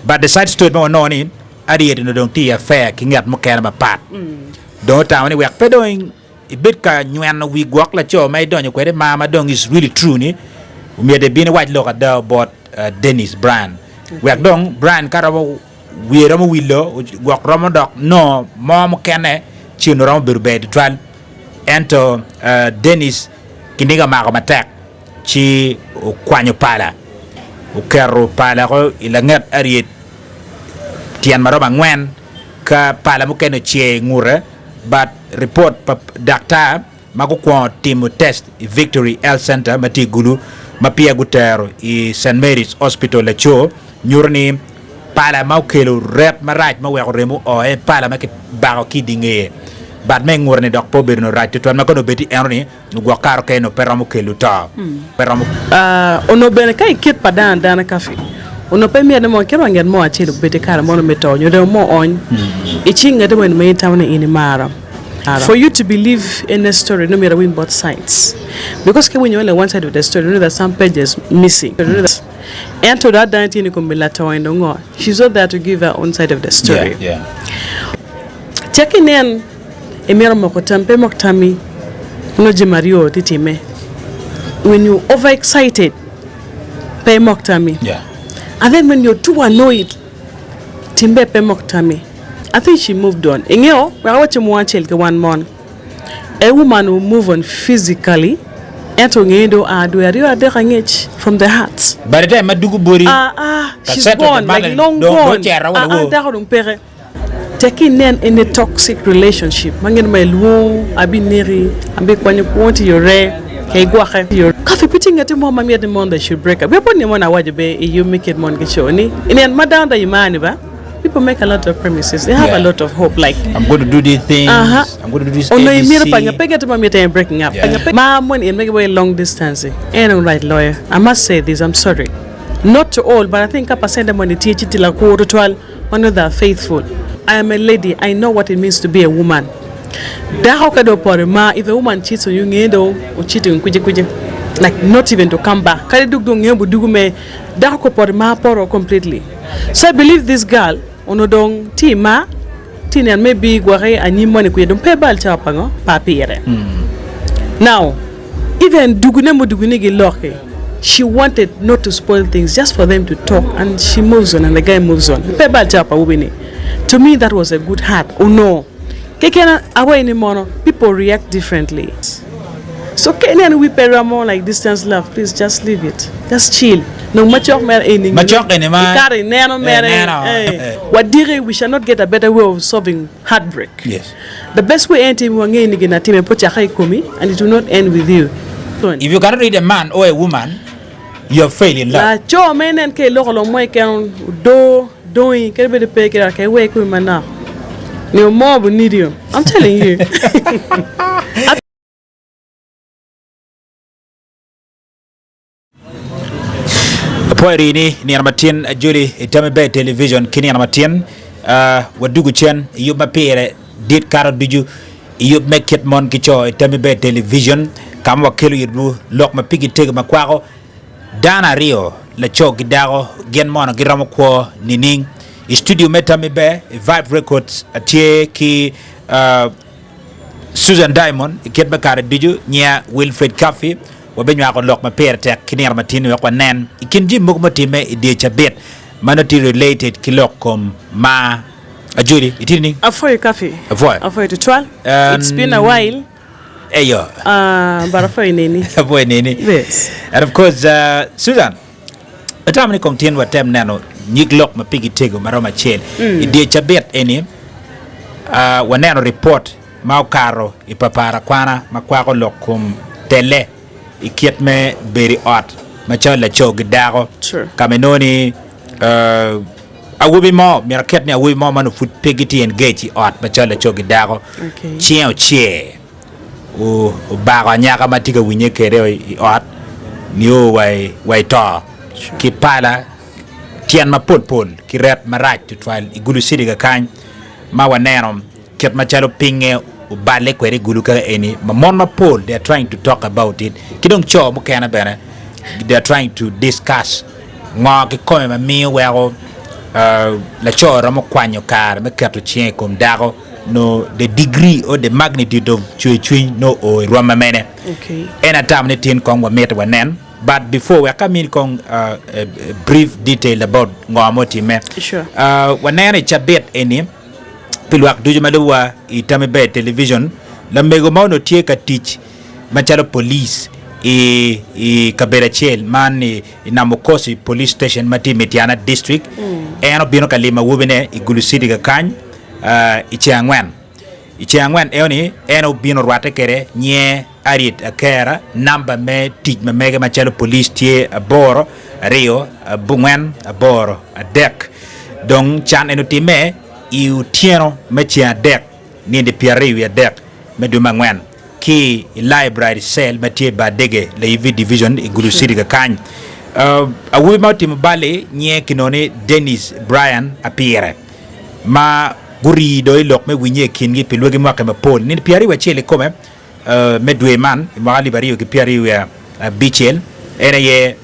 But the side story ma wanongo ni Harriet onongo dong tye i affair ki ngat mukene mapat. Dong otamo ni wek pe dong ibed ka nyweno wi gwok laco ma idonyo kwede i mar ma dong is really true ni omyero ibin iwac lok ada bot Dennis Brian. Wek dong Brian ka romo wiye romo wilo gwok romo dok nongo mo mukene ci onongo romo bedo ber tutwal. Ento Dennis kiniga omako matek ci okwanyo pala oketo pala ko i langet Harriet tyen ma romo angwen ka pala mukene ocer i ngute but ripot pa daktar ma gukwongo timo test i Victory Health Center ma tye i Gulu ma peya gutero i St. Mary's Hospital laco nyuto ni pala ma okelo ret marac ma oweko remo oo en pala ma kibako ki i di ngeye but ma i ngute-ni dok pe obedo nongo rac tutwal ma kono obed ni eno-ni ogwok kare okene nongo pe romo kelo to pe romo Onongo bene ka i kit pa dano adana kafi onongo pe myero ni mo kit wa nget mo acel obed i kare mono me to nyo remo mo oony i cing ngete moni ma in itamo ni in imaro. For you to believe any story nongo myero iwiny both sides because ka iwinyo only one side of the story nongo there's some pages missing. Ento dong adane tye ni komi lato en dong ngo she's not there to give her own side of the story. Yeah, yeah. Cak inen imito moko tam pe imok tammi nongo jami aryo tye time when you over excited pe imok tammi Yeah. and then when you're too annoyed timbe pe imok tammi I think she moved on ingeyo wek awacci mo acel ki wan mon a woman will move on physically ento nge dong oa dwe aryo adek angec from the heart By the time ma dugu boti ah ah ka she's settle gone the like money long dong dong gone ocero ah ah woko. dako dong peke. Tek inen any toxic relationship ma ngene ma ilwongo abineki abikwanyo kwo ti yore ke igwoke. Coffee pe tye ngati mo ma myero ni mon they should break up. Wek ni mon awaco be i yub me kit mon ki co ni inen ma dano dong imar ni ba people make a lot of promises they have a Yeah. lot of hope like I'm going to do these things. Aha. I'm going to do this Onongo imito pa ABC. nge pe ngati mo myero en breaking up. Yeah. Ma mon in mege long distance en dong right loyo. I must say this I'm sorry not to all but I think ka percent moni tye ci tye lakur tutwal. Ma nongo they are faithful. I am a lady, I know what it means to be a woman. Dako ka dong oporo i mar, if a woman cheats on you, nge dong o cheating kwici kwici. Like not even to come back. Kadi duk dong nge obudugu me, dako ka oporo i mar poro completely. So I believe this girl onongo dong tye i mar, tye neno maybe gwoki anyim moni kwica dong pe ebal cawa pa ngo? Pa pire. Now, Even dugune mudugune gi loki she wanted not to spoil things just for them to talk and she moves on and the guy moves on pe bal cawa pa awobi ni to me that was a good heart onongo keken awaci ni mono people react differently so ka ineno wi pe romo like distance love please just leave it just chill nong macok mere eni Macok eni ma ikato ineno mere ineno. eh wadiki we shall not get a better way of solving heartbreak. Yes. The best way en timi wangeyo ni gin atime pe ocakke i komi and it will not end with you. If you cannot read a man or a woman, you have failed in love. Laco ma inen ka iloko lok mo keken odo dongi kadi bed pe ki dok iwe komi manok nio mo bu need you. I'm telling you. Apwoyo rii ni nino matin ajoli i Tammy Bay Television ki nino matin uh, wadugu cen i yub ma pire dit kato ducu i yub me kit mon ki co i Tammy Bay Television ka ma wakelo itwu lok ma pigi tego ma kwako dano aryo laco ki dako gin mono giromo kwo nining i studio me Tammy Bay i Vibe Records atye ki uh, Susan Diamond i kit me kare ducu nyinga Wilfred Cuffy Wabinywako lok ma pire tek ki nino matin wek wanen i kin jami mogo mutimme i dye cabit ma nongo tye related ki lok kom mar. Ajoli, itye nining? Apwoyo Kathy. Apwoyo. Apwoyo tutwal. It's been a while. Eyo. Uh, but apwoyo neni. Apwoyo neni. Yes. And of course, uh, Susan, atamo ni kong tyen watem neno nyig lok ma pigi tego ma romo acel. I dye cabit eni, uh, waneno report ma okato i papar akwana ma kwako lok kom telle i kit me bedo i ot macalo laco ki dako ka ma inongo ni awobi mo myero aket ni awobi mo ma nongo pud pe gitye engage i ot macalo laco ki dako cinge ocer obako anyaka ma tye ka winye kwede i ot nio wa i to ki pala tyen mapol pol ki ret marac tutwal i Gulu City kakany ma waneno Kit macalo pinge oballe kwede i gulu kaka eni ma mon mapol they are trying to talk about it ki dong co mukene bene they are trying to discuss ngo kikome ma miyo weko. Laco romo kwanyo kare me keto cinge i kom dako nyo the degree or the magnitude of cwer cwiny nongo oo i rwom ma mene. En atamo ni tin kong wamito wanen but before wek amini kong a brief detail about ngo ma otimme. Waneno i cabit eni pi lwak ducu ma lubowa i Tammy Ber Television lamego ma onongo tye ka tic macalo police i i kabedo acel man i Namukosi Police Station ma tye i Mityana District. En obino ka limo awobine i Gulu City kakany i ceng angwen. I ceng angwen eno-ni en obino orwatte kwede nyiye Harriet Akera, namba me tic ma mege macalo police tye aboro aryo abongwen aboro adek. Dong can eni otimme i otyeno me ceng adek nindi pyeraryo wiye adek me dwe me angwen. ki i Library Cell ma tye i Bardege, Layivi Division i Gulu City kakany. Awobi ma otimo bal-li nyinge kinongo ni Dennis Brian Apire ma gurii do i lok me winye i kingi pi lwegi mwaki mapol. Nino 21 i kome me dwe man i mwaka 2026 en aye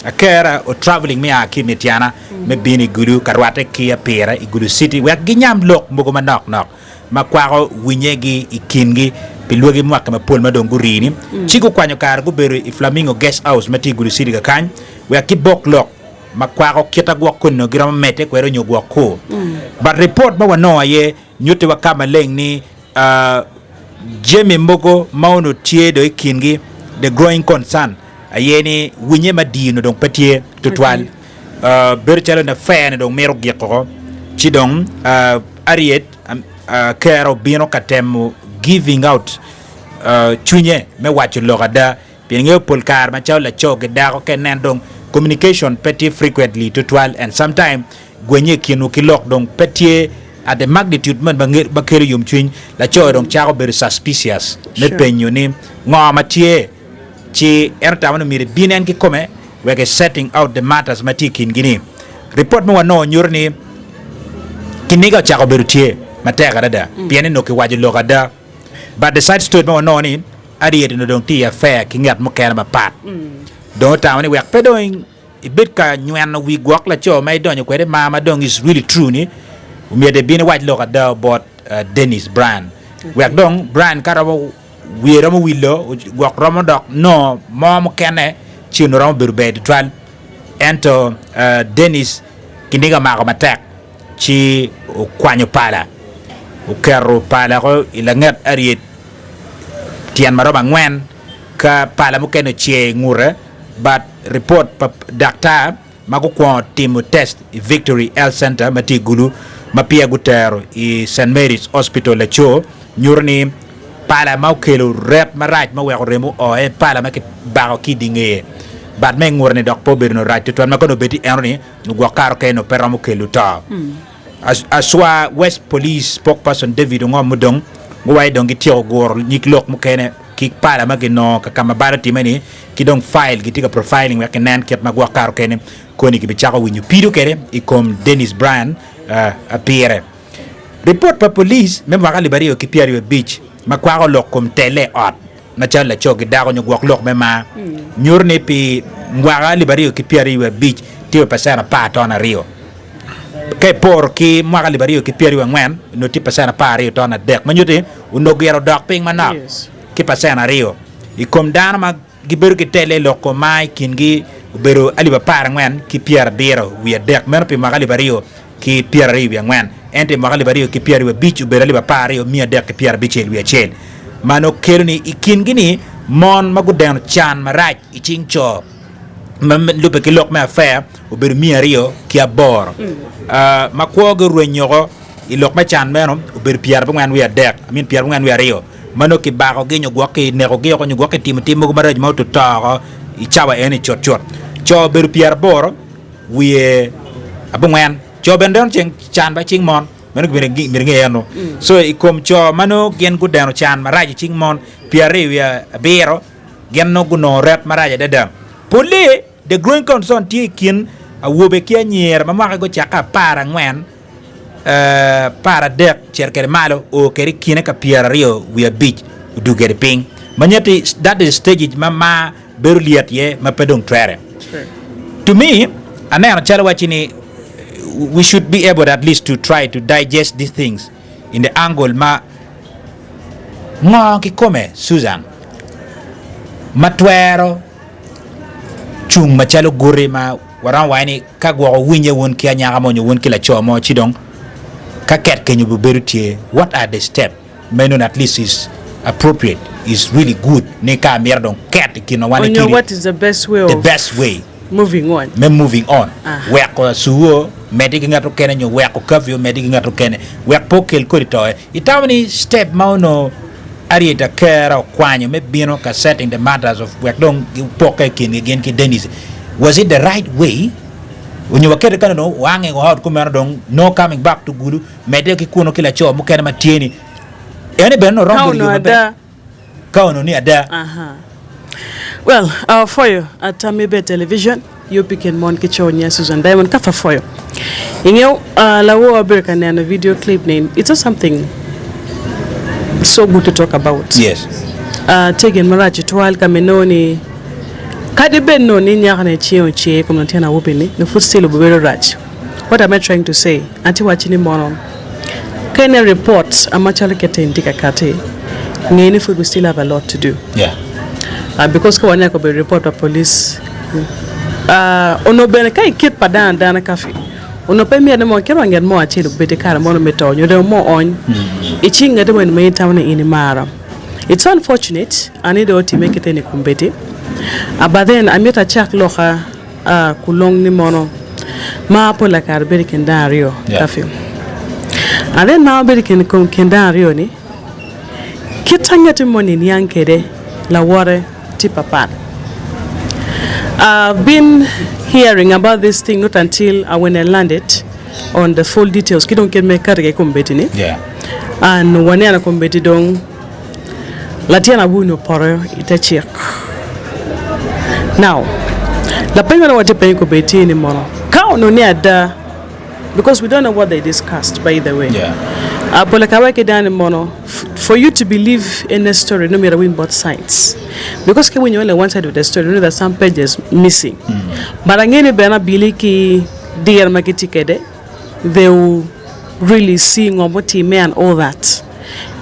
Akera o traveling me a ki i Mityana me bino i Gulu ka rwatte ki Apire i Gulu City wek ginyam lok mogo manok nok. ma kwako winyegi i kingi pi lwagi mwaki mapol ma dong gurii-ni, ci gukwanyo kare gubedo i Flamingo Guest House ma tye i Gulu City kakany wek gibok lok ma kwako kit a gwok koni onongo giromo medde kwede nyo gwok kur. But ripot ma wanongo aye nyutiwa ka maleng ni jami mogo ma onongo tye dong i kingi, the growing concern, aye ni winye madiyo onongo dong pe tye tutwal. Bedo calo affair-ni dong mito giko oko ci dong Harriet Kera obino ka temo giving out cwinye me waco lok ada pien ingeyo pol kare macalo laco ki dako ka inen dong communication pe tye frequently tutwal and sometime gwenye i kinwu ki lok dong pe tye at the magnitude ma kelo yomcwiny laco dong cako bedo suspicious me penyo ni ngo ma tye ci en otamo ni myero ebin en kikome wek e setting out the matters ma tye i kingi ni. Ripot ma wanongo nyuto ni kiniga ocako bedo tye matek adada pien ni onongo kiwaco lok ada. But the side story ma wanongo ni Harriet onongo dong tye i affair ki ngat mukene mapat. Dong otamo ni wek pe dong ibed ka nyweno wi gwok laco ma idonyo kwede i mar ma dong is really true ni omyero ibin iwac lok ada bot Dennis Brian wek dong Brian ka romo Wiye romo wilo, gwok romo dok nongo mo mukene ci onongo romo bedo ber tutwal. Ento Dennis kiniga omako matek ci okwanyo pala, oketo pala woko i langet Harriet tyen ma romo angwen ka pala mukene ocer i ngute but ripot pa daktar ma gukwongo timo test i Victory Health Centre ma tye i Gulu ma peya gutero i Saint Mary's Hospital laco nyuto ni pala ma okelo ret marac ma oweko remo oo en pala ma kibako ki i di ngeye but ma i ngute ni dok pe obedo nongo rac tutwal ma ka onongo obed ni eno ni ogwok kare okene onongo pe romo kelo to. Aswa West Police Spokesperson David Ongom Mudong guwaco dong gityeko guro nyig lok mukene ki pala ma ginongo ka ka ma bal otimme ni ki dong file gitye ka profiling wek ginen kit ma gwok kare okene koni gibicako winyo pido kwede i kom Dennis Brian Apire. Ripot pa police me mwaka 2025 ma kwako lok kom telle i ot macalo laco ki dako nyo gwok lok me mar nyuto ni pi mwaka 2025 tye wa pacen apar ton aryo ka iporo ki mwaka 2024 onongo tye pacen 12 ton adek ma nyuto ni onongo gire odok piny manok ki pacen aryo. I kom dano ma gibedo ki tele i lok kom ma i kingi obedo alip 14 ki pyerabiro wiye adek, meno pi mwaka 2024 wiye angwen, ento i mwaka 2025 obedo alip 12 miya adek ki pyerabicel wiye acel. Ma nongo kelo ni i kingi-ni mon ma gudeno can marac i cing co ma lubbe ki lok me affair obedo miya aryo ki aboro, ma kwogi orwenyo woko i lok me can meno obedo pyerabongwen wiye adek, I mean pyerabongwen wiye aryo. Ma nongo kibakogi nyo gwok kinekogi woko nyo gwok kitimo tim mogo maraco ma oto woko i cawa eni cutcut. Co obedo pyeraboro wiye abongwen. Co bene deno ceng can ba cing mon. Meno myero inge eno. So i kom co ma nongo gin gudeno can marac i cing mon pyeraryo wiye abiro gin nongo gunongo ret marac adada. Polle the growing concern tye i kin awobe ki anyira ma mwakagi ocakke aparangwen Paradek cito kwede malo o kwede i kine ka 25 odug kwede piny ma nyutti that is stages ma mar bedo lyet iye ma pe dong twere. To me aneno calo wacci ni. we should be able at least to try to digest these things in the angle ma ngo kikome Susan ma twero cung macalo guti ma waromo waco ni ka gwok owinye wun ki anyaka mo nyo wun ki laco mo ci dong ka ket kenyo obedo tye what are the step meno at least is appropriate is really good ni ka amito dong ket i kinwa wan Onyo what is the best way the of best way moving on. me moving on Aha. weko asuo medde ki ngat okene nyo weko curfew medde ki ngat okene wek pe okel kodi to itamo ni step ma onongo Harriet Akera okwanyo me bino ka setting the matters of wek dong gipokke i kingi gin ki Dennis was it the right way onyo wakete kany onongo wange out kumeno dong no coming back to Gulu medde ki kunu ki laco mukene ma tye ni eni bene onongo Ka romo bedo yo onongo maber ada. ka onongo ni ada. Aha. Well, apwoyo Tammy Bed Television, yub i kin mon ki co nya Susan Diamond ka apwoyo. Ingeyo uh, lawor abedo ka neno video clip ni it's not something so good to talk about. Yes. Uh, tye gin marac tutwal ka ma inongo ni kadi bed nongo ni nyako-ni cinge ocer i kom latin awobi-ni, nongo pud still obibedo rac. What am I trying to say? Atye wacci ni mono ka inen report macalo kit eni tye ka kati, nge ni pud we still have a lot to do. Yeah. Uh, because ka waneko obedo report pa police, uh, onongo bene ka i kit pa dano adana kafi, onongo pe myero ni mo kit wa nget mo acel obed i kare mono me to nyo remo mo oony i cing ngete moni ma in itamo ni in imaro. It's unfortunate ani dong otime kit eni kombeddi, uh, but then amito acak loka A Kulong ni mono mar pola kare bedo i kin dano aryo curfew and then mar bedo i kin dano aryo ni kit ma ngati moni niang kwede lawote tye papat. I've been hearing about this thing not until when I landed on the full details ki dong kit ma ekati kwede kombeddi ni and waneno kombeddi dong Latin awobi-ni opoto i te cik. Now, lapeny ma dong watye ka penyo kobedi tye ni mono, ka onongo ni ada, because we don't know what they discussed by the way, Yeah. uh, pole kare ki dano ni mono, for you to believe any story nongo myero iwiny both sides. Because ka iwinyo only one side of the story, nongo there's some pages missing. But angeyo ni bene abili ki diro ma gitye kwede, they will really see ngo mutimme and all that.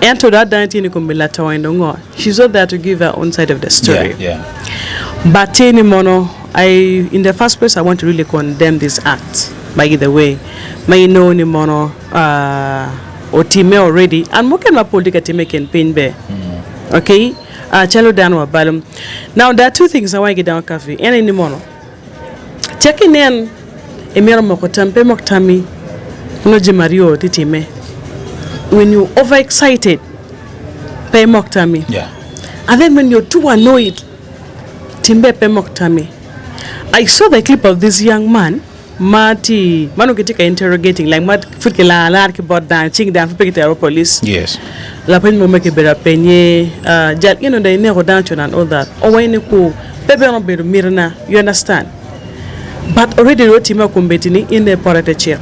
Ento dong adane tye ni kome lato en dong ngo, she's not there to give her own side of the story. Yeah, yeah. But tye ni mono, I, in the first place I want to really condemn this act by the way, ma inongo ni mono uh, otimme already and mukene mapol tye ka timme i kin piny be. Okay, uh, calo dano wa balo. Now there are two things awaco ki dano kafi, en aye ni mono, Cak inen imito moko tam, pe imok tammi nongo jami aryo tye timme. When you over excited, pe imok tammi. Yeah. And then when you're too annoyed, timbe pe imok tammi. I saw the clip of this young man ma tye ma nongo kitye ka interrogating like ma pud kilaro alara ki bot dano cing dano pud pe kitero police. Yes. Lapeny mo ma kibedo apenye, uh, jal in onongo ineko dano con and all that. Owaco ni ku. Pe bene obedo mitina, you understand? But already dong otimme kombeddi ni in dong ipore te cik.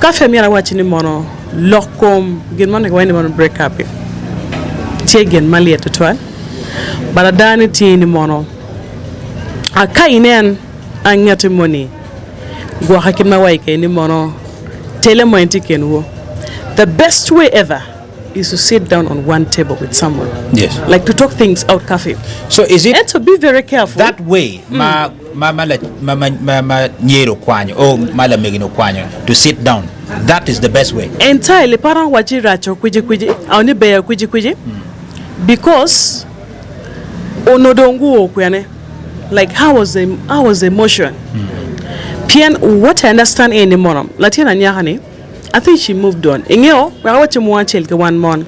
Ka pe myero awacci ni mono lok kom gin mo ni kiwaco ni mono break up i tye gin ma lyet tutwal but ada ni tye ni mono a ka inen angeti moni gwoke kit ma awaco kede ni mono tele mo en tye i kinwu the best way ever is to sit down on one table with someone. Yes. Like to talk things out coffee. So is it And to be very careful. that way ma ma ma la ma ma ma, ma nyero okwanyo or ma lamegini okwanyo to sit down that is the best way Entirely parang waci raco kwiji kwiji aw ni ber kwiji kwiji because ono dong guo kwene like how was the how was the emotion pien what I understand eni mono latin anyaka ni I think she moved on. Ingeyo, wek awacci mo acel ki wan mon.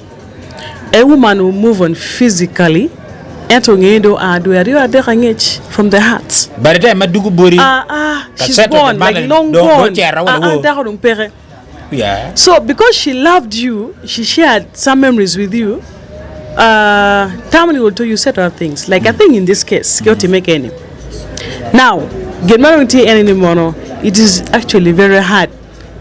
A woman will move on physically, ento ngeyo dong oa dwe aryo adek angec from the heart. By the time ma dugu boti, Ah ah, ka she's settle the gone, like matter, long dong dong gone. ocero Ah ah, wala wo. dako dong peke. Yeah. So because she loved you, she shared some memories with you, uh, tamni will tell you settle things. Like I think in this case, ki otimme keni. Now, gin ma dong tye eni ni mono, it is actually very hard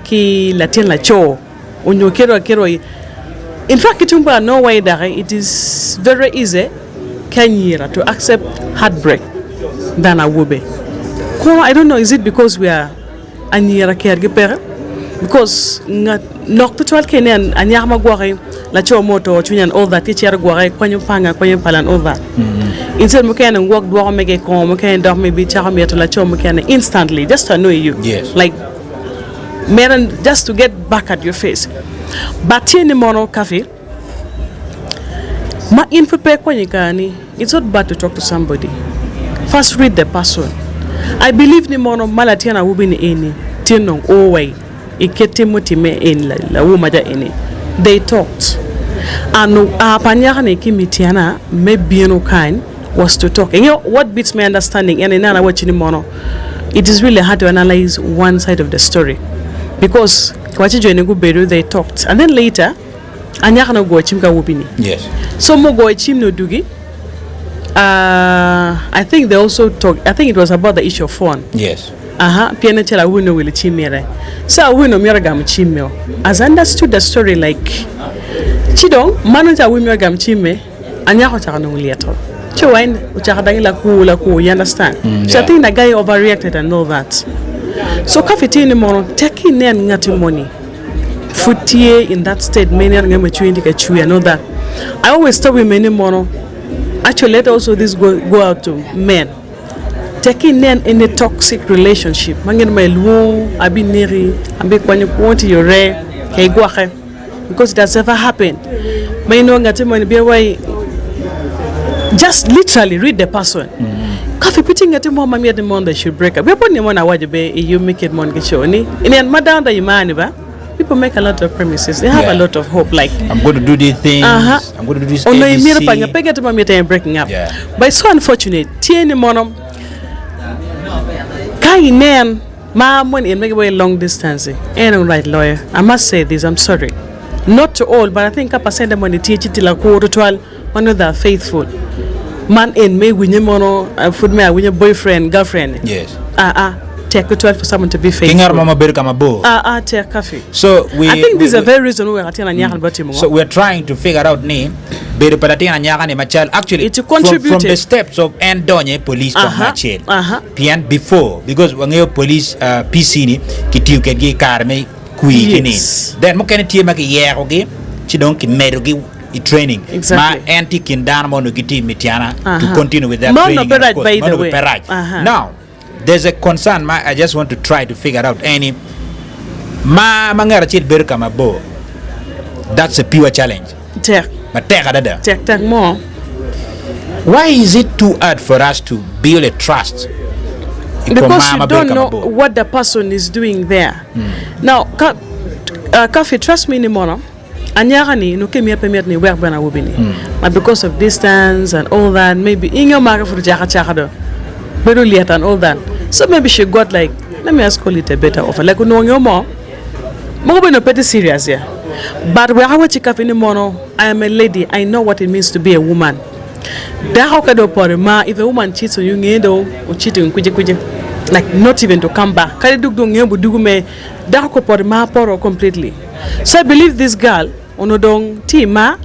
ki latin laco onyo kit wa kit wa in fact ki tung pa anongo wa idaki it is very easy ki anyira to accept heartbreak than awobe kono I don't know is it because we are anyira ker gi peke. Because ngat nok tutwal ka inen anyaka ma gwoki laco mo oto cwinye and all that ki cito gwoke kwanyo panga kwanyo pala and all that instead mukene gwok dwoko mege kongo mukene dok maybe cako mito laco mukene instantly just to annoy you Yes. like mere just to get back at your face but tye ni mono kafi Ma in pud pe ikwanyo i kare-ni, it's not bad to talk to somebody. First read the person. I believe ni mono ma latin awobi ni eni tye nong o wa i kit tim mutimme eni lawo maca eni. They talked and oa pa anyaka-ni ki Mityana me bino kany was to talk. Ingeyo what beats my understanding en ineno awacci ni mono it is really hard to analyse one side of the story because waci jo eni gubedo they talked and then later Anyaka-ni ogoyo cim ki awobi-ni. Yes. So mugoyo cim-ni odugi, uh, I think they also talk, I think it was about the issue of phone. Yes. Aha, pien nen calo awobi-ni owilo cim mire. So awobi-ni omyero ogamo cimme-o. As I understood the story like, ci dong man nongo awobi myero ogam cimme, anyaka ocako nongo lyeto. Ci wine ocako dange lakur lakur, you understand? Mm, So I yeah. think the guy overreacted and all that. So ka fitini mono, tek inen ngati moni. pud tye in that state me neno nge ma cwinyi tye ka cwer and all that I always tell women ni mono actually let also this go, go out to men tek ki inen any toxic relationship ma ngene ma ilwongo abineki abikwanyo kwo ti yore ke igwoke because it has ever happened ma inongo ngati moni bino wai just literally read the person ka pe tye ngati mo ma myero ni mono they should break up wek ni mono awaco be i yub me kit mon ki co ni inen ma dano dong imaro ni ba people make a lot of promises they have a Yeah. lot of hope like I'm going to do these things. Aha. I'm going to do this Onongo imito pa ABC. ngat pe ngati mo myero en breaking up Yeah. but it's so unfortunate tye ni mono ka inen ma moni en mege long distance en dong rac loyo I must say this I'm sorry not to all but I think ka percent moni tye ci tye lakur tutwal ma nongo they are faithful man en me winye mono pud me awinya boyfriend girlfriend ni Yes. aa tek tutwal for someone to be Ki ngat faithful mo ma bedo ka mabor. aa tek kafi So we, I think we, this is a we, very reason wek atin anyaka ni batimo so ngo we are trying to figure out ni bedo pa latin anyaka ni macal actually It from, from contributed. the steps of en donyo i police kong Aha, acel aha. pien before because wangeyo police uh, PC ni kitiyo kedgi i kare me kwir ki ni Yes. then mukene tye ma kiyekogi ci dong kimedogi i training Exactly. ma en tye i kin dano ma onongo gitye i Mityana to Aha. continue with that Ma training onongo pe and of rac course, by ma the onongo way. pe rac. Aha. Now there's a concern ma I just want to try to figure out eni ma ma ngat acel bedo ka mabor that's a pure challenge Tek. matek adada. Tek tek mo. Why is it too hard for us to build a trust i kom Because mar you ma bedo don't ka know mabor? what the person is doing there. Now, ka, uh, Kafi, trust me ni mono, Anyaka-ni nongo ki myero pe myero ni iwek bene awobi-ni but because of distance and all that maybe inge omake pud ocako acaka do bedo lyet and all that so maybe she got like let me just call it a better offer like onongo ngeyo mo mogo bene onongo pe tye serious ya but wek awacci kapi ni mono I am a lady I know what it means to be a woman dako ka dong oporo i mar if a woman cheats on you nge dong o cheating kwici kwici like not even to come back kadi duk dong ngeyo budugu me dako ka oporo i mar poro completely. So I believe this girl onongo dong tye i mar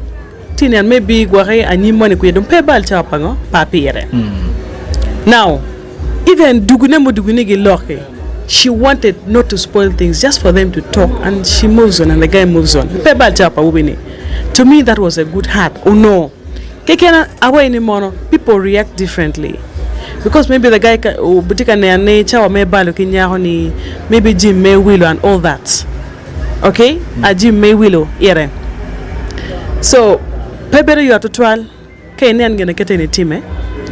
tye neno maybe gwoki anyim moni kwica dong pe bal cawa pa ngo pa pire now even dugune mudugune gi loki she wanted not to spoil things just for them to talk and she moves on and the guy moves on pe bal cawa pa awobi ni to me that was a good heart onongo keken awaci ni mono people react differently because maybe the guy tye ka neno ni cawa me balo ki nyako ni maybe jim me wilo and all that. Ok ajim me wilo ire so pe bedo yot tutwal ka inen gin kite ni time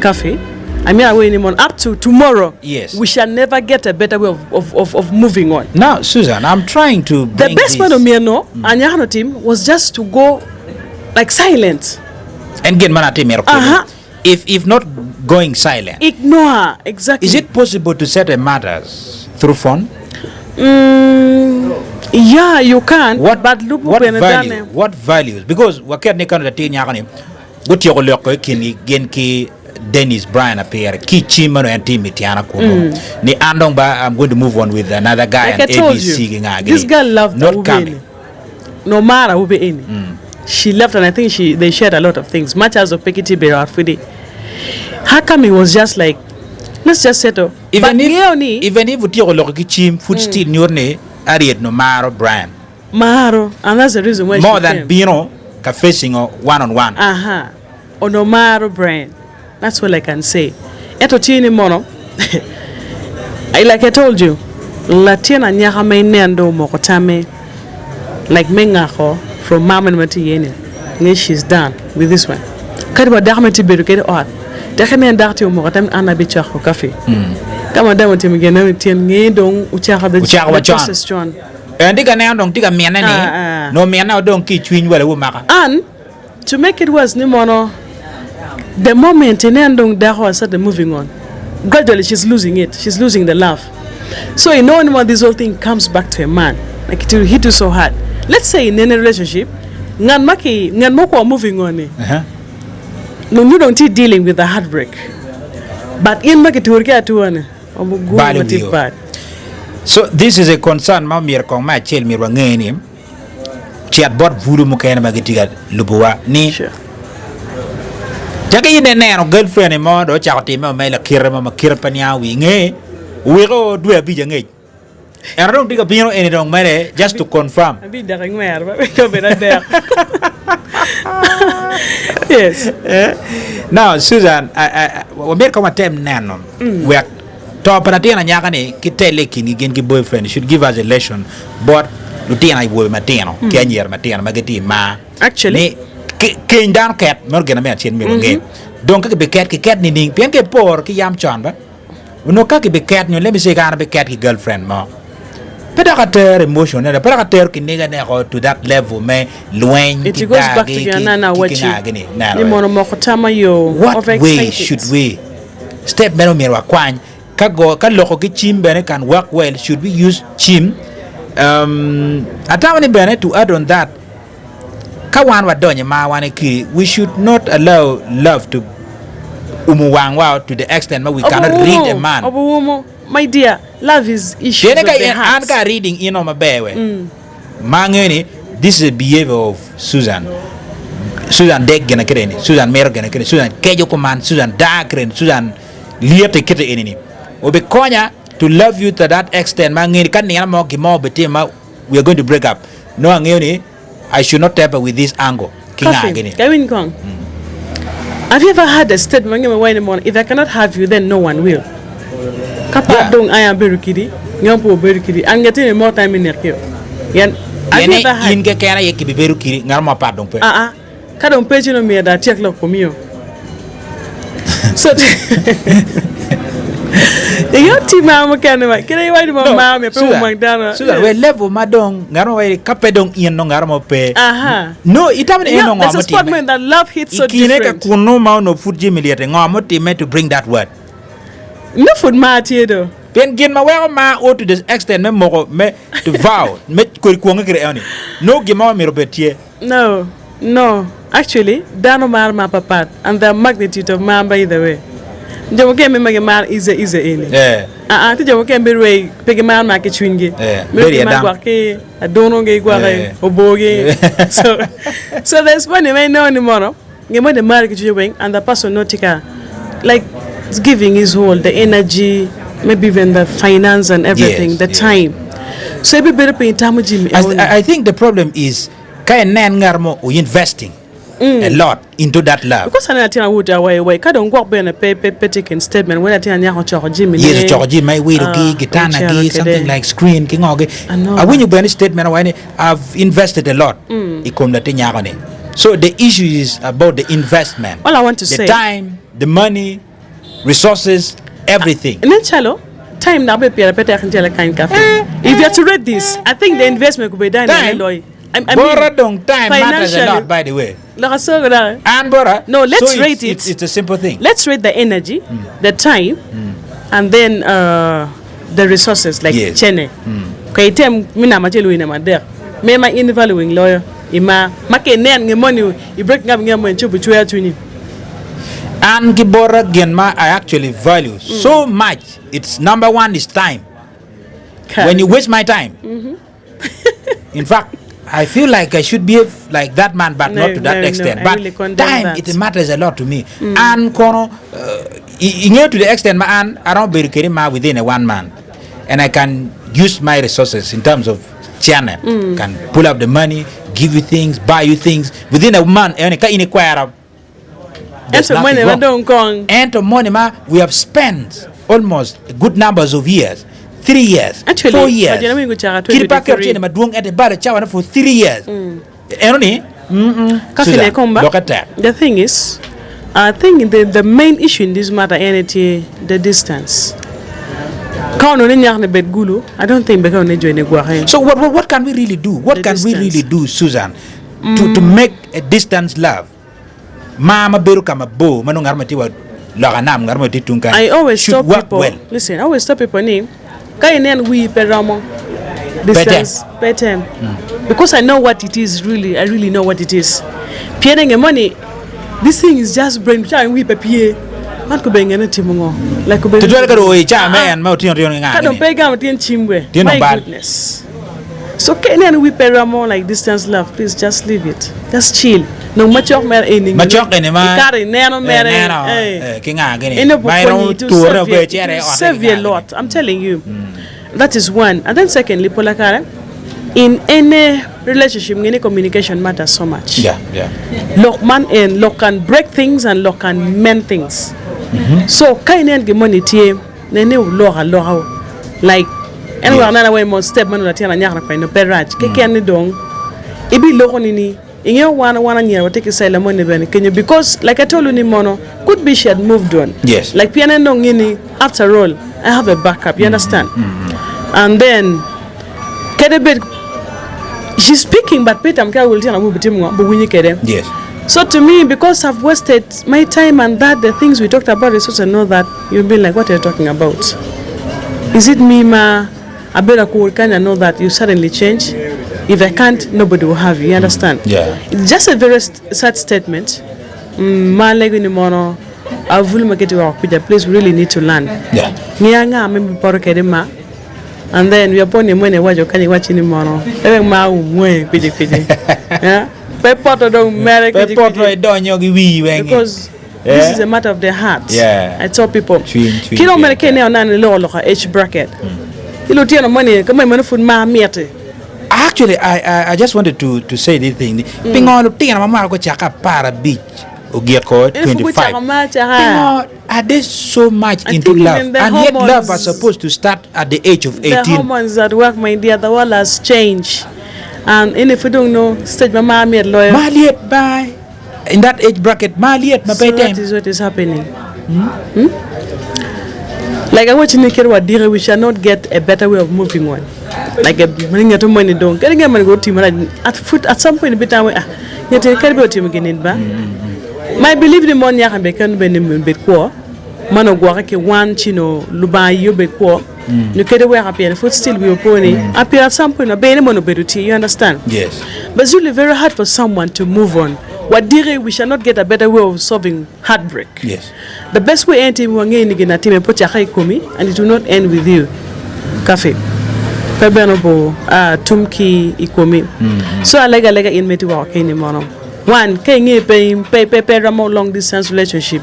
coffee amyero awer ni mono up to tomorrow Yes. we shall never get a better way of, of, of, of moving on. Now, Susan, I'm trying to The bring best this. man omyero anyaka otim was just to go like silent. En gin man atir myero kwede. Aha. If, if not going silent, Ignore her, exactly. is it possible to settle matters through phone? Mm, yeah, you can, What, but lubu what bene value, dane. what values? Because waket ni kano latin nyako ni gutyeko loko i kingi gin ki Dennis Brian Apire ki cim mano en tye Mityana kunu ni an dong ba I'm going to move on with another guy Like and I told ABC you, gi nga this gini girl loved not Awube coming. eni. No matter Awube eni. She left and I think she they shared a lot of things. Much as Opekiti Bero Afudi. How come he was just like, let's just settle. Even But if, ngeo ni, even if otyeko loko ki cim pud still nyuto ni. Harriet no maro Brian. Maro and that's the reason why she More than came. bino ka facing o one on one. Aha, onongo maro Brian that's all I can say. Ento tye ni mono like I told you latin anyaka ma inen dong omoko tamme like me ngako from mar meno ma tye iye ni nge she's done with this one. Kadi wa dako ma itye bedo kwede i ot tek inen dako tye omoko tamme ni an abicwako coffee ka madam otimo gin eno tyen nge dong ocako the Ocako wa con. process con. En tye ka neno dong tye ka mine ni Ah, ah. nongo mine o dong ki i cwiny wala wumaka. An, to make it worse ni mono the moment inen dong dako has started moving on, gradually she's losing it, she's losing the love. So inongo ni mono this whole thing comes back to a man, like it will hit you so hard. Let's say inene relationship, ngat ma ki, ngat ma okwo moving on ni, Uh-huh. nongo dong tye dealing with the heartbreak. But in ma kituri ki atura ni, Balo wiyo. So this is a concern ma myero kong me acel myero wange ni cet bot bulu mukene ma gitye ka lubowa ni caki in ineno girlfriend mo dong ocako time me lakite mo ma kite pe niango wi nge weko dwe abic angec Ento dong tye ka bino eni dong mere just to confirm. Abi dok ingwero ba wek obed adek. Yes. Eh? Now Susan, I, I, I, wamyero kong watem neno wek to pa latin anyaka ni ki telle i kingi gin ki boyfriend should give us a lesson bot lutino awobe matino ki anyira matino ma gitye i mar. Actually- Ni ke- keny dano ket meno gin me acel myero wange. Dong ka kibiket kiket nining? Pien ka iporo ki yam con ba Onongo ka kibiket nyo let me say ka an abiket ki girlfriend mo, pe dok atero emotion ne, pe dok atero kiniga ne oko to that level me lweny It ki goes daa back to gi gin ki anana ki awacci nga gini. ni mono omoko tam ayo What over way excited. should we step meno myero wakwany ka go ka loko ki cim bene can work well should we use cim um, atamo ni bene to add on that Ka wan wadonyo i mar wan ki, we should not allow love to umo wangwa to the extent ma we cannot read a man. Obuwumo, my dear, love is issues Pien of ka the an heart. ka reading ino maber we, ma angeyo ni this is a behavior of Susan. Susan dek gina kite eni, Susan mito gina kite, Susan keco kuman, Susan daa kite eni, Susan lyete kite eni ni. Obikonya to love you to that extent ma angeyo ni ka nino mo gin mo obitimo ma we are going to break up nongo angeyo ni I should not tamper with this angle ki nga Coffee, gini. Kawiny kong. Have you ever heard a statement ma waco ni mono if I cannot have you then no one will. Ka pe Yeah. adong aye abedo kidi, nyo pe obedo kidi, an ngatini mo time me nekio. Pien have Pien you ni ever heard? in keken aye kibibedo kidi, ngat mo apat dong pe. Aa, Ka dong pe ci nongo myero dong atyek lok komio. So Ingeyo tim mar mukene ma kit iwaco ni No, mar myero pe Susan, omang dano. Susan, we level ma dong ngat mo waco ni ka pe dong in nongo ngat mo pe. Aha. No, itamo ni en Yeah, ongo there's a spot mutimme? man that love hits so I kine ka different. kunnu ma onongo pud jami lyet-ti, ngo mutimme to bring that word? No pud mar tye do. Pien gin ma weko mar o to the extent me moko me to vow me kodi kwonge kede eno ni nongo gin mo myero obed tye. No, no, actually dano maro mar papat and the magnitude of mar by the way. Jo mukene me ma gimaro easy easy eni. Eh. Aa, tye jo mukene me rwei pe gimaro mar ki cwinygi. Eh, Mito bedo i gimar adam. gwok ki adunogi, gwok Eh. obogi. So, so there's funny ma inongo ni mono nge moni mari ki cwinye weng and the person nongo tye ka like giving his whole, the energy, maybe even the finance and everything, Yes, the yes. time. So ibibedo piny itamo jami As, enoni. I, I think the problem is ka inen ngat mo o investing a lot into that love. Because aneno latin awobi awayi wayi ka dong gwok bene pe pe pe tye kin statement wai latin anyaka ocoko jami ne. Yes, ocoko jami ma iwilogi, Ah, gitana ocero gi, kede. something like screen ki ngo gi. I know. Awinyo bene statement awayi ni I've invested a lot i kom latin nyako ni. So the issue is about the investment. All I want to the say- time, the money, resources, everything. Nen calo time dok bene pire pe tek nityere kany ka pe. If you are to rate this, I think the investment could be done in Time? loy. I, I Bora mean, dong time matters a financially. lot by the way. Lok asogo dok. An bora. No, let's so rate it's, it. It's, it's a simple thing. Let's rate the energy, the time, and then uh, the resources like Yes. cene. Ka item me namba acel wi namba adek. Me ma in valuing loyo i mar ma ka inen nge moni i breaking up nge moni ci obicwer cwinyi. An ki bota gin ma I actually value so much it's number one is time. When you waste my time. In fact, I feel like I should behave like that man but No, not to that no, no, extent. I But really condemn time that. it matters a lot to me. An kono uh, ingeyo to the extent ma an aromo bedo kede ma within a one month and I can. use my resources in terms of cene, can pull up the money, give you things, buy you things within a month eni ka in ikwero there's Ento nothing moni ma wrong. dong kong. Ento moni ma we have spent almost a good numbers of years, 3 years, Actually, 4 years. Kajana wingo caka Kit pa keto 2023. cene madwong ento ibalo cawane for 3 years. Eno ni, mm-mm, Ka Susan, fine komba, lokke tek. the thing is, I think the, the main issue in this matter en tye the distance. Ka onongo ni nyako ni bed gulu, I don't think bene ka onongo ni joni gwoke. So what, what, what can we really do? What The can we distance. really do, Susan, to, to make a distance love? Mar ma bedo ka mabor ma nongo ngat mo tye wa loka nam, ngat mo tye tung kany, I always should tell work people, well. listen, I always tell people ni ka inen wii pe romo distance pe tem because I know what it is really, I really know what it is. Pien enge moni this thing is just brain ca wii pe pye man kobe ngene timo ngo like kobe Tutwal ka dong oyo i caa me en ma otingo tino ki nga ka dong gini. pe igamo tyen cim we Tyen my obal. goodness. So ka ineno wi pe romo like distance love please just leave it just chill nong macok mere eni Macok eni ma ikato ineno mere ineno eh ki nga gini eno ma iromo okonyi to ture save obedo you, icito to i otte save ki you a nga gini. lot I'm telling you that is one and then secondly pola kare in any relationship nge ni communication matters so much Yeah, yeah. lok man en lok can break things and lok can mend things so ka inen gin moni tye Nen ni wuloko aloka like en weko neno awe mo step ma nongo latin anyaka kwede nongo pe rac keken ni dong ibiloko ni ni ingeyo wan wan anyira watye ki cella moni bene kenyo because like I told you ni mono could be she had moved on Yes. like pien en dong nge ni after all I have a backup you understand and then kadi bed she's speaking but pe tam ki awobi lutino awobi timo ngo bi winyo kwede Yes. so to me because I've wasted my time and that the things we talked about is also know that You'll be like what are you talking about? Is it me ma abedo akur kany I know that you suddenly change if I can't nobody will have you, you understand? Yeah. It's just a very sad statement ma alego ni mono abulu ma gitye woko kuca please we really need to learn. Yeah. Ngiya nga ma ibipoto kwede ma and then wiya po ni mwene iwaco kany iwaci ni mono pe wek ma umwe kwici kwici. Yeah. Pe poto dong mere Pe kwici poto kwici. idonyo ki wii wengi. Because This is a matter of the heart. Yeah. I tell people. Cwiny, cwiny, Ki dong bene cwiny. ka ineno nani iloko lok a age bracket. Ki lutino moni ka moni meno pud mar miti. Actually, I, I, I just wanted to, to say this thing. Pingo lutino ma mwaka gucako 15 ogiko En pud 25. gucako mar acaka. Pingo are they so much I into think love? even the And yet love are hormones- supposed to start at the age of The 18. hormones at work my dear, the world has changed. And in if you don't know, stage ma mar mit loyo. Ma lyet ba In that age bracket ma lyet ma pe So that item. is what is happening. Hmm? Like awaci ni kit wa diki we shall not get a better way of moving on. Like a ngeto moni dong kadi nget moni go timo rac at foot at some point ibitamo ah ngete kadi be otimo gini ba. My belief ni mon yaka be kenu bene bed kwo man ogwoke ki wan ci no Lubanga aye obed kwo nyo kadi weko pien pud still wiye opo ni apir at some point maber ni mono obedo tye you understand Yes. but it's really very hard for someone to move on wadiki we shall not get a better way of solving heartbreak Yes. the best way en tye wange ni gin atime pe ocake i komi and it will not end with you kafi pe bene obo tum ki i komi so alega alega in miti woko keni mono one ka inge pe pe pe pe romo long distance relationship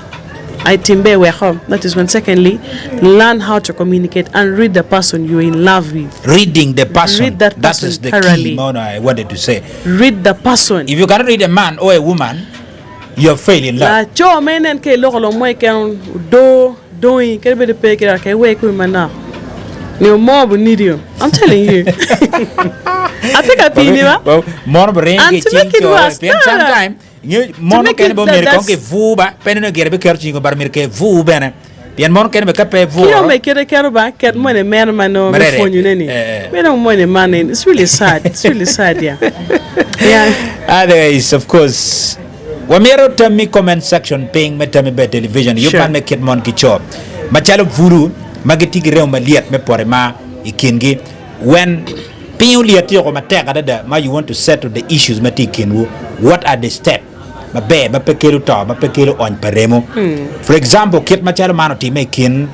I tim ber weko, that is one, secondly, learn how to communicate and read the person you are in love with. Reading the person, Read that that person is the key thoroughly. mono I wanted to say. Read the person. If you cannot read a man or a woman, you have failed in love. Laco ma inen ka iloko lok mo keken odo dongi kadi bed pe ki dok iwek wi manok nio mo bu need you. I'm telling you. I think apini ba? Well, mono bring And ki to make ching it chore. worse, Pien no, no. sometime Nyo mon make mukene it bene that myero kong that's kibur ba pe nongo gire biketo cingi but myero kibur bene pien mon mukene bene ka pe Ki iburo dong bene kite keto ba ket moni meno ma nongo me Marere. pwonyo ne ni Eh, eh. me dong moni man ni it's really sad it's really sad yeah yeah Otherwise, of course, wamyero tammi comment section piny me tammi ber television yub Sure. man me kit mon ki co macalo bulu ma gitye ki remo malyet me poto mar i kingi when Piny olyet yoko matek adada ma you want to settle the issues ma tye i kinwu, what are the step maber ma pe kelo to, ma pe kelo ony pa remo? For example, kit macalo man otimme i kin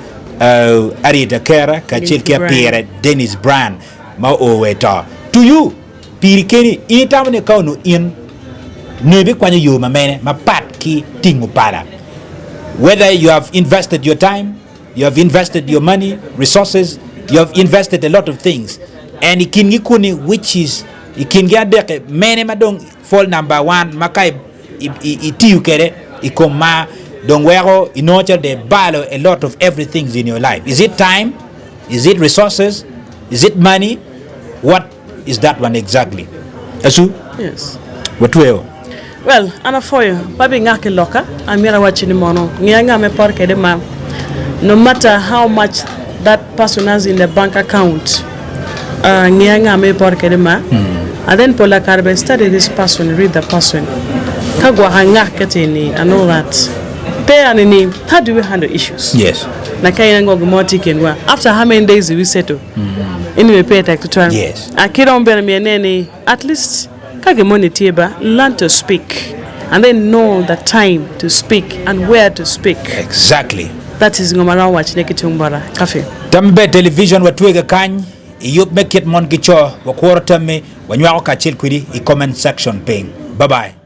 Harriet Akera kacel ki apire Dennis Brian ma oo wa i to. To you, piri keni, in itamo ni ka onongo in nongo ibikwanyo yo ma mene mapat ki tingo pala? Whether you have invested your time, You have invested your money, resources, You have invested a lot of things and i kingi kuni which is i kingi adek-ki mene ma dong fall number one ma ka itiyo kwede i kom mar dong weko inongo calo dong ibalo a lot of everything in your life. Is it time? Is it resources? Is it money? What is that one exactly? Acu? Yes. Watweyo. Well, an apwoyo, pe abingak i lokka, amyero awacci ni mono ngeya nga me poto kwede mar. No matter how much that person has in the bank account, uh, ngeya nga me poto kwede mar. And then pola kare bene study this person, read the person. Ka gwok angak keti ni and all that. Pe ani ni, how do we handle issues? Yes. Na ka in ango gin mo tye i kinwa, after how many days do we settle? Anyway, pe tek tutwal. Yes. Ki dong bene myero ine ni at least Ka gin moni tye ba, learn to speak and then know the time to speak and where to speak. Exactly. That is ngo ma aromo wacone ki tung bota. Kafi. Tam ber television watwege kany i yub me kit mon ki co. Wakuro tammi, wanywako kacel kwedi i comment section piny. Bye bye.